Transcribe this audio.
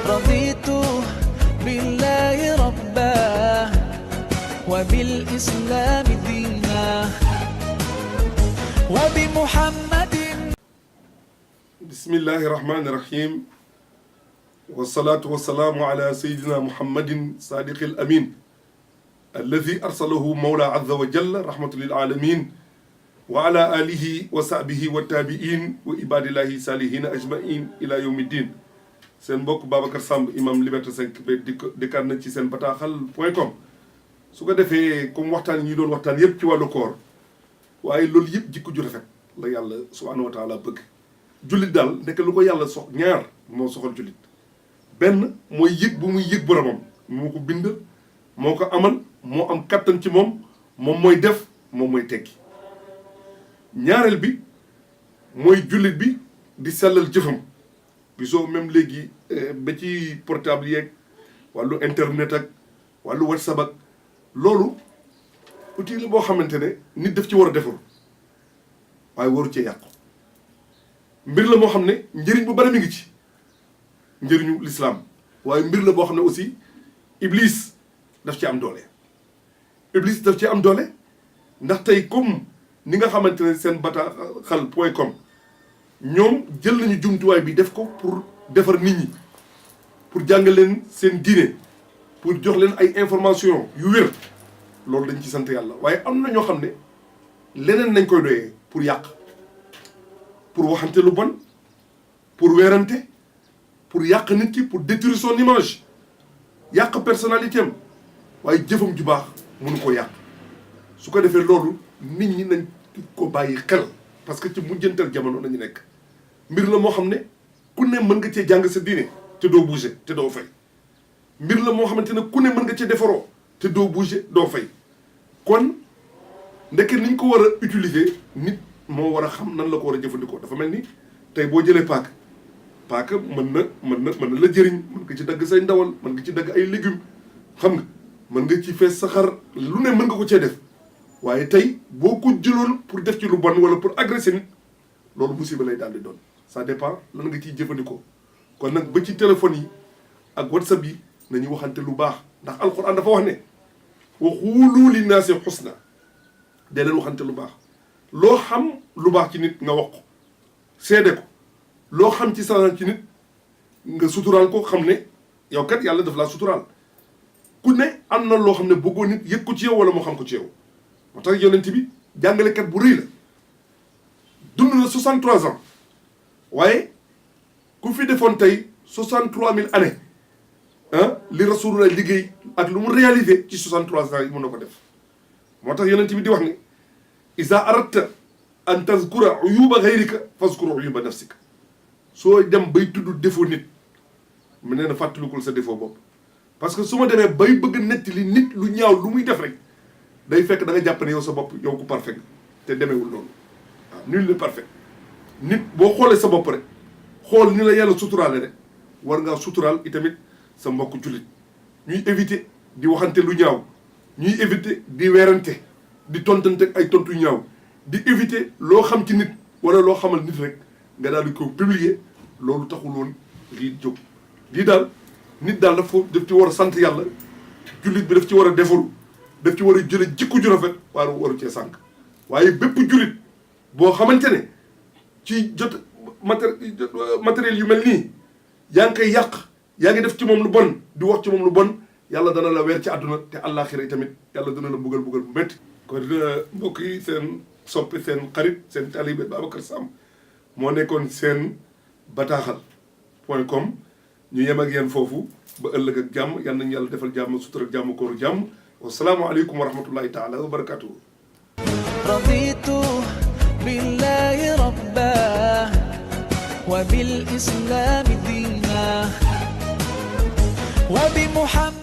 رضيت بالله ربا وبالإسلام دينا وبمحمد. بسم الله الرحمن الرحيم والصلاة والسلام على سيدنا محمد صادق الأمين الذي أرسله مولى عز وجل رحمة للعالمين وعلى آله وصحبه والتابعين وعباد الله صالحين أجمعين إلى يوم الدين. seen mbokk Babacar Samb imam Liberté 5 ba dikkaat na ci seen bataaxal.com su ko defee comme waxtaan yi ñu doon waxtaan yëpp ci wàllu koor waaye loolu yëpp jikko ju rafet la yàlla subhanahu wa taala bëgg. jullit daal nekk lu ko yàlla ñaar moo soxal jullit benn mooy yëg bu muy yëg boromam moo ko bind moo ko amal moo am kattan ci moom mooy def moom mooy tekki. ñaareel bi mooy jullit bi di sellal jëfam gisoo même léegi ba ci portable yeeg wàllu internet ak wàllu whatsapp ak loolu outil la boo xamante ne nit daf ci war a defaru waaye waru cee yàqu mbir la moo xam ne njëriñ bu bari mi ngi ci njëriñu l'islam waaye mbir la boo xam ne aussi iblis daf ci am doole. iblis daf ci am doole ndax tey comme ni nga xamante ne seen bataaxal.com ñoom jël nañu jumtuwaay bi def ko pour defar nit ñi pour jàngal leen seen diine pour jox leen ay information yu wér loolu dañ ci sant yàlla waaye am na ñoo xam ne leneen nañ koy doyee pour yàq pour waxante lu bon pour weerante pour yàq nit ki pour détruire son image yàq personnalité am waaye jëfam ju baax mënu ko yàq su ko defee loolu nit ñi nañ ko bàyyi xel parce que ci mujjantal jamono nañu nekk mbir la moo xam ne ku ne mën nga cee jàng sa diine te doo bouger te doo fay mbir la moo xamante ne ku ne mën nga cee defaroo te doo bouger doo fay kon ndeke niñ ko war a utiliser nit moo war a xam nan la ko war a jëfandikoo dafa mel ni tey boo jëlee paaka mën na la jëriñ mën nga ci dagg say ndawal mën nga ci dagg ay légumes xam nga mën nga ci fees sa xar lu ne mën nga ko cee def waaye tey boo ko jëloon pour def ci lu bon wala pour agresser nit loolu musiba lay daal di doon ça dépend lan nga ciy jëfandikoo kon nag ba ci téléphone yi ak whatsapp yi nañu waxante lu baax ndax alquran dafa wax ne wa xuulu linnaasi xusna dee leen waxante lu baax loo xam lu baax ci nit nga wax ko seede ko loo xam ci sa ci nit nga suturaal ko xam ne yow kat yàlla daf laa suturaal ku ne am na loo xam ne bëggoo nit yëg ko ci yow wala moo xam ko ci yow moo tax yonent bi jàngalekat bu rëy la dund na 63 ans waaye ku fi defoon tey 63000 années li rasulullah liggéey ak lu mu réalisé ci 63 ans yi mën na ko def moo tax yonent bi di wax ne iza aradta an tazkura uyuba ghayrika fazkur uyuba nafsika soo dem bay tudd défaut nit mu nee na fàttalikul sa défaut bopp parce que su ma demee bay bëgg nettali nit lu ñaaw lu muy def rek day fekk da nga jàpp ne yow sa bopp yow ku parfait te demeewul noonu waaw nul n'est parfait nit boo xoolee sa bopp rek xool ni la yàlla suturaale rek war ngaa suturaal itamit sa mbokk jullit ñuy éviter di waxante lu ñaaw ñuy éviter di weerante di tontante ay tontu ñaaw di éviter loo xam ci nit wala loo xamal nit rek nga daal di ko publier loolu taxul woon lii jóg lii daal nit daal daf ci war a sant yàlla jullit bi daf ci war a defaru daf ci war a jële jikko ju rafet waru cee sànq waaye bépp jullit boo xamante ne ci jot matériel yu mel nii yaa ngi koy yàq yaa ngi def ci moom lu bon di wax ci moom lu bon yàlla dana la weer ci àdduna te àllaaxira tamit yàlla dana la mbugal bu métti kon mbokk yi seen soppe seen xarit seen taalibe Babacar Samb moo nekkoon seen bataaxal.com ñu yem ak yéen foofu ba ëllëg ak jàmm yal nañu yàlla defal jàmm sutura ak jàmm kooru jàmm wasalaamu aleykum wa rahmatullahi taala wa barakatuhu raditu billahi rabba wa bil islami dina wa bi muhammad